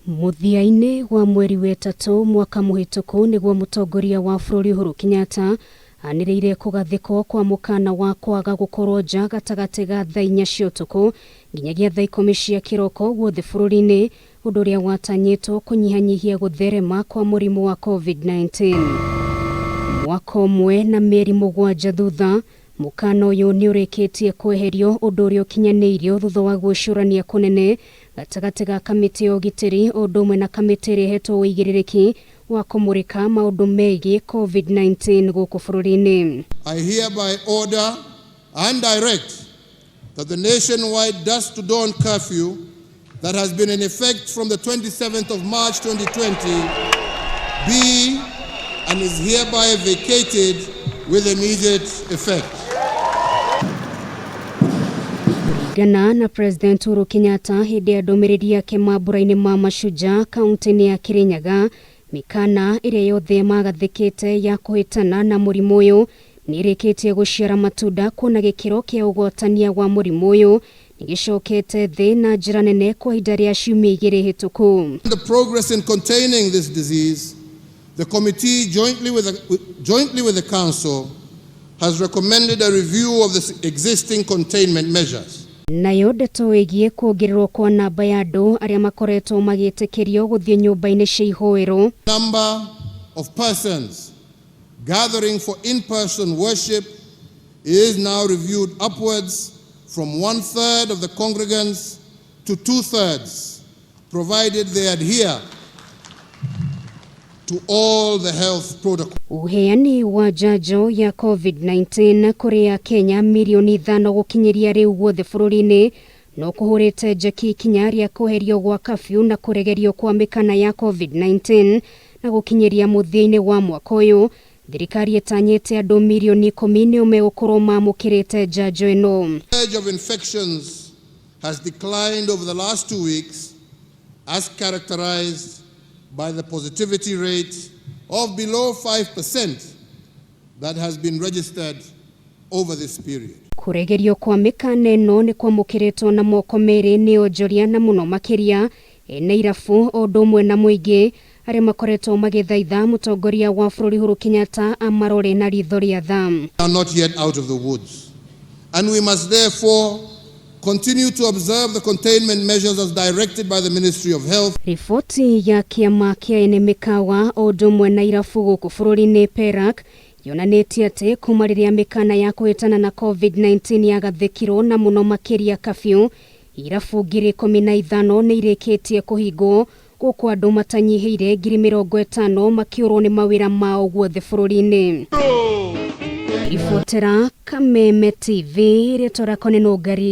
Mũthia-inĩ wa mweri wetatũ mwaka mũhĩtũku nĩguo mũtongoria wa bũrũri Uhuru Kenyatta anĩrĩire kũgathĩkwo kwa mũkana wa kwaga gũkorwo nja gatagatĩ ga thaa 4 cia ũtukũ nginyagia thaa 10 cia kĩroko guothe bũrũri-inĩ, ũndũ ũrĩa watanyĩtwo kũnyihanyihia gũtherema kwa mũrimũ wa COVID-19. Mwaka ũmwe na mĩeri 7 thutha, mũkana ũyũ nĩ ũrĩkĩtie kweherio, ũndũ ũrĩa ũkinyanĩirio thutha wa gwĩcũrania kũnene gatagatĩ ga kamĩtĩ ya ũgitĩri o ũndũ ũmwe na kamĩtĩ ĩrĩa ĩhetwo ũigĩrĩrĩki wa kũmũrĩka maũndũ megiĩ COVID-19 gũkũ bũrũri-inĩ. I hereby order and direct that the nationwide dusk to dawn curfew that has been in effect from the 27th of March 2020 be and is hereby vacated with immediate effect. Kũringana na President Uhuru Kenyatta hĩndĩ ya ndũmĩrĩri yake mambũra-inĩ ma Mashujaa kaunti-inĩ ya Kirinyaga, mĩkana ĩrĩa yothe magathĩkĩte ya kũhĩtana na mũrimũ ũyũ nĩ ĩrĩkĩtie gũciara matunda, kuona gĩkĩro kĩa ũgwatania wa mũrimũ ũyũ nĩ gĩcokete thĩ na njĩra nene kwa ihinda rĩa ciumia 2 hĩtũku. The progress in containing this disease, the committee jointly with the Council has recommended a review of the existing containment measures. Nayo ndeto ĩgiĩ kuongererwo kwa namba ya andũ arĩa makoretwo magĩtĩkĩrio gũthiĩ nyũmba-inĩ cia ihoero. Number of persons gathering for in-person worship is now reviewed upwards from 1/3 of the congregants to 2/3, provided they adhere to all the health protocols. Ũheani wa njanjo ya COVID-19 kũrĩ Akenya mirioni 5 gũkinyĩria rĩu guothe bũrũri-inĩ no kũhũrĩte njeki ikinya rĩa kweherio gwa kafyu na kũregerio kwa mĩkana ya COVID-19, na gũkinyĩria mũthia-inĩ wa mwaka ũyũ thirikari ĩtanyĩte andũ mirioni 10 nĩo megũkorwo mamũkĩrĩte njanjo ĩno. Surge of infections has declined over the last 2 weeks, as characterized by the positivity rate of below 5% that has been registered over this period. Kũregerio kwa mĩkana ĩno nĩ kwamũkĩrĩtwo na moko merĩ nĩ onjoria na mũno makĩria ene irabu o ũndũ ũmwe na mũingĩ arĩa makoretwo magĩthaitha mũtongoria wa bũrũri Uhuru Kenyatta amarore na ritho rĩa tha. Are not yet out of the woods, and we must therefore continue to observe the containment measures as directed by the Ministry of Health. Riboti ya kĩama kĩa ene mĩkawa o ũndũ ũmwe na irabu gũkũ bũrũri-inĩ PERAK yonanĩtie atĩ kuma rĩrĩa mĩkana ya kũhĩtana na COVID-19 yagathĩkirwo na mũno makĩria kafyu, irabu 15,000 nĩ irĩkĩtie kũhingwo gũkũ andũ matanyihĩire 50,000 makĩũrwo nĩ mawĩra mao guothe bũrũri-inĩ. Ribotera Kameme TV, rĩtwa rĩakwa nĩ Nũngari.